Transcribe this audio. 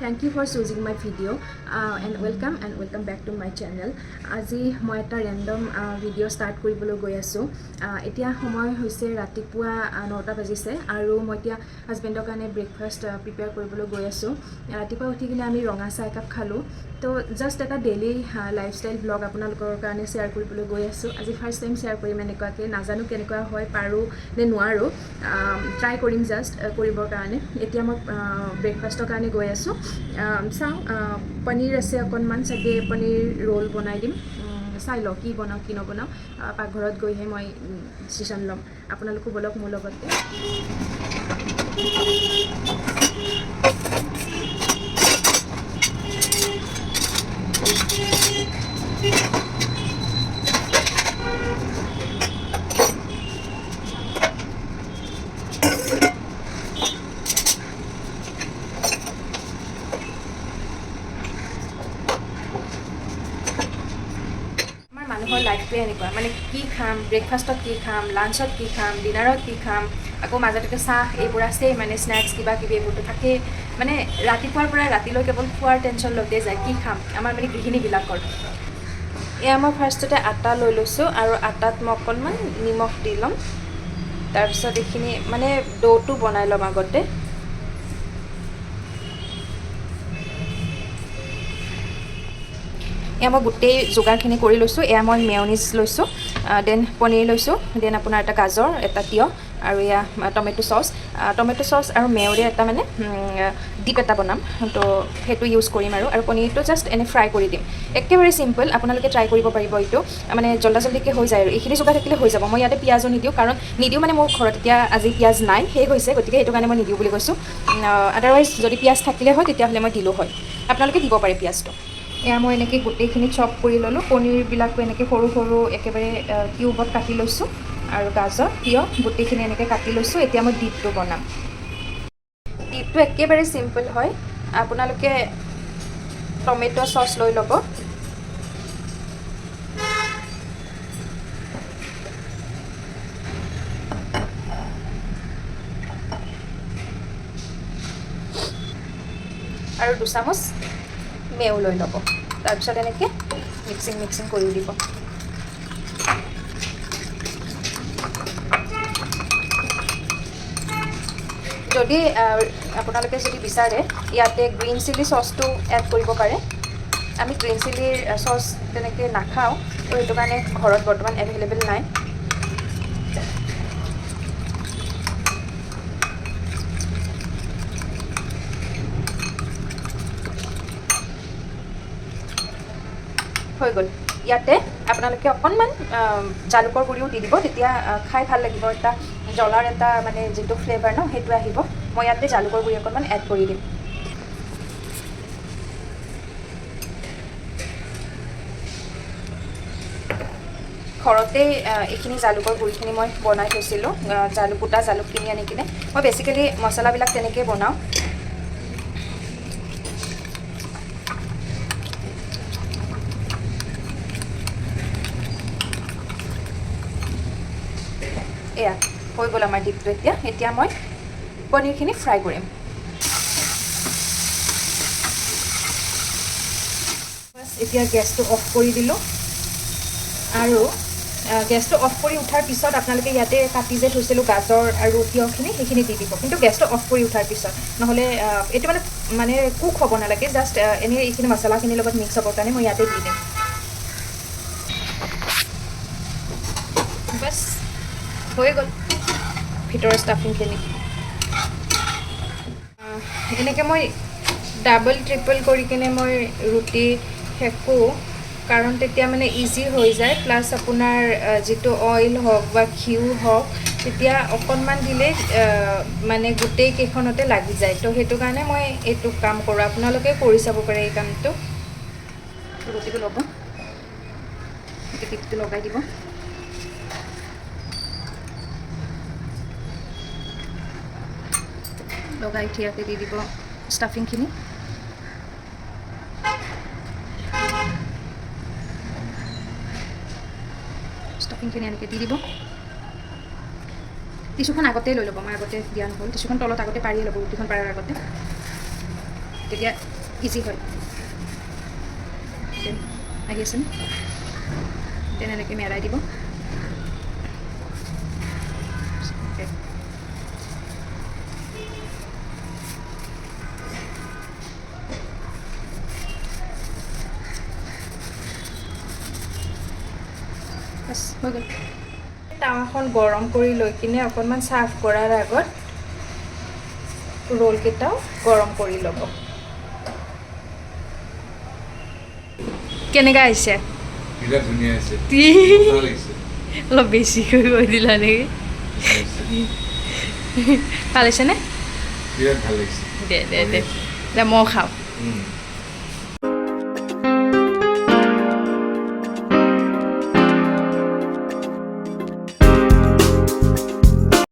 Thank you for choosing my video and welcome back to my channel. আজি মই এটা random video' start কৰিবলৈ গৈ আছোঁ। এতিয়া সময় হৈছে ৰাতিপুৱা 9টা বাজিছে আৰু মই এতিয়া হাজবেণ্ডৰ কাৰণে ব্ৰেকফাষ্ট প্ৰিপেয়াৰ কৰিবলৈ গৈ আছোঁ। ৰাতিপুৱা উঠি কিনে আমি ৰঙা চাহ একাপ খালোঁ। তো জাষ্ট এটা ডেইলি লাইফষ্টাইল ব্লগ আপোনালোকৰ কাৰণে শ্বেয়াৰ কৰিবলৈ গৈ আছোঁ। আজি ফাৰ্ষ্ট টাইম শ্বেয়াৰ কৰিম এনেকুৱাকৈ। নাজানো কেনেকুৱা হয়, পাৰোঁ নে নোৱাৰোঁ, ট্ৰাই কৰিম জাষ্ট কৰিবৰ কাৰণে। এতিয়া মই ব্ৰেকফাষ্টৰ কাৰণে গৈ আছোঁ। চাওঁ, পনীৰ আছে অকণমান, চাগে পনীৰ ৰোল বনাই দিম। চাই লওঁ কি বনাওঁ কি নবনাওঁ। পাকঘৰত গৈহে মই ডিচিশ্যন ল'ম। আপোনালোকো ব'লক মোৰ লগতে। আমাৰ মানুহৰ লাইফটোৱে এনেকুৱা, মানে কি খাম, ব্ৰেকফাষ্টত কি খাম, লাঞ্চত কি খাম, ডিনাৰত কি খাম, আকৌ মাজতে চাহ এইবোৰ আছেই, মানে স্নেক্স কিবা কিবি এইবোৰতো থাকেই। মানে ৰাতিপুৱাৰ পৰা ৰাতিলৈ কেৱল খোৱাৰ টেনশ্যন লওঁতে যায়, কি খাম, আমাৰ মানে গৃহিণীবিলাকৰ। এয়া মই ফাৰ্ষ্টতে আটা লৈ লৈছোঁ আৰু আটাত মই অকণমান নিমখ দি ল'ম। তাৰপিছত এইখিনি মানে ড'টো বনাই ল'ম আগতে। এয়া মই গোটেই যোগাৰখিনি কৰি লৈছোঁ। এয়া মই মেয়নিজ লৈছোঁ, then paneer লৈছোঁ, then আপোনাৰ এটা গাজৰ, এটা তিয়হ আৰু এয়া টমেট' চচ। টমেট' চচ আৰু মেয়ৰে এটা মানে ডিপ এটা বনাম, তো সেইটো ইউজ কৰিম আৰু পনীৰটো জাষ্ট এনেই ফ্ৰাই কৰি দিম। একেবাৰে চিম্পল, আপোনালোকে ট্ৰাই কৰিব পাৰিব এইটো। মানে জল্দা জল্দিকৈ হৈ যায় আৰু এইখিনি যোগাৰ থাকিলে হৈ যাব। মই ইয়াতে পিঁয়াজো নিদিওঁ, কাৰণ নিদিওঁ মানে মোৰ ঘৰত এতিয়া আজি পিঁয়াজ নাই, শেষ হৈছে, গতিকে সেইটো কাৰণে মই নিদিওঁ বুলি কৈছোঁ। আদাৰৱাইজ যদি পিঁয়াজ থাকিলে হয়, তেতিয়াহ'লে মই দিলোঁ হয়। আপোনালোকে দিব পাৰে পিঁয়াজটো। এয়া মই এনেকৈ গোটেইখিনি চপ কৰি ল'লোঁ। পনীৰবিলাকো এনেকৈ সৰু সৰু একেবাৰে কিউবত কাটি লৈছোঁ আৰু গাজৰ, তিয়হ গোটেইখিনি এনেকৈ কাটি লৈছোঁ। এতিয়া মই ডিপটো বনাম। ডিপটো একেবাৰে চিম্পল হয়। আপোনালোকে টমেট' চচ লৈ ল'ব। আৰু দুচামুচ মেও লৈ ল'ব। তাৰপিছত এনেকৈ মিক্সিং মিক্সিং কৰি দিব। যদি আপোনালোকে যদি বিচাৰে, ইয়াতে গ্ৰীণ চিলি চচটো এড কৰিব পাৰে। আমি গ্ৰীণ চিলিৰ চচ তেনেকৈ নাখাওঁ, তো সেইটো কাৰণে ঘৰত বৰ্তমান এভেইলেবল নাই। হৈ গ'ল। ইয়াতে আপোনালোকে অকণমান জালুকৰ গুড়িও দি দিব, তেতিয়া খাই ভাল লাগিব। এটা জ্বলাৰ এটা মানে যিটো ফ্লেভাৰ ন, সেইটো আহিব। মই ইয়াতে জালুকৰ গুড়ি অকণমান এড কৰি দিম। ঘৰতেই এইখিনি জালুকৰ গুড়িখিনি মই বনাই থৈছিলোঁ, জালুক, গোটা জালুক কিনি আনি কিনে। মই বেচিকেলি মছলাবিলাক তেনেকেই বনাওঁ। এয়া হৈ গ'ল আমাৰ ডিপটো। এতিয়া এতিয়া মই পনীৰখিনি ফ্ৰাই কৰিম। বাছ, এতিয়া গেছটো অফ কৰি দিলোঁ আৰু গেছটো অফ কৰি উঠাৰ পিছত আপোনালোকে ইয়াতে কাটি যে থৈছিলোঁ গাজৰ আৰু তিয়ঁহখিনি, সেইখিনি দি দিব। কিন্তু গেছটো অফ কৰি উঠাৰ পিছত, নহ'লে এইটো মানে মানে কুক হ'ব নালাগে, জাষ্ট এনেই এইখিনি মছলাখিনিৰ লগত মিক্স হ'বৰ কাৰণে মই ইয়াতে দি দিম। বাছ, হৈ গ'ল ভিতৰৰ ষ্টাফিংখিনি। এনেকৈ মই ডাবল ট্ৰিপল কৰি কিনে মই ৰুটি সেকোঁ, কাৰণ তেতিয়া মানে ইজি হৈ যায়। প্লাছ আপোনাৰ যিটো অইল হওক বা ঘিউ হওক, তেতিয়া অকণমান দিলেই মানে গোটেই কেইখনতে লাগি যায়। তো সেইটো কাৰণে মই এইটো কাম কৰোঁ। আপোনালোকে কৰি চাব পাৰে এই কামটো। ৰুটিটো ল'ব, টিপটো লগাই দিব। লগাই উঠি ইয়াতে দি দিব ষ্টাফিংখিনি। ষ্টাফিংখিনি এনেকৈ দি দিব। টিচুখন আগতেই লৈ ল'ব, মই আগতে দিয়া নহ'ল। টিচুখন তলত আগতে পাৰিয়ে ল'ব, ৰুটিখন পাৰাৰ আগতে। তেতিয়া ইজি হয়। Then আহি আছেনে? Then এনেকৈ মেৰাই দিব। Okay. বাছ, হৈ গ'ল। তাৱাখন গৰম কৰি লৈ কিনে অকণমান চাৰ্ভ কৰাৰ আগত ৰোলকেইটাও গৰম কৰি ল'ব। কেনেকুৱা আহিছে? বিৰাট ধুনীয়া হৈছে, ভাল লাগিছে। অলপ বেছিকৈ কৈ দিলা নেকি? ভাল হৈছেনে? বিৰাট ভাল লাগিছে। দে দে দে দে, ময়ো খাওঁ।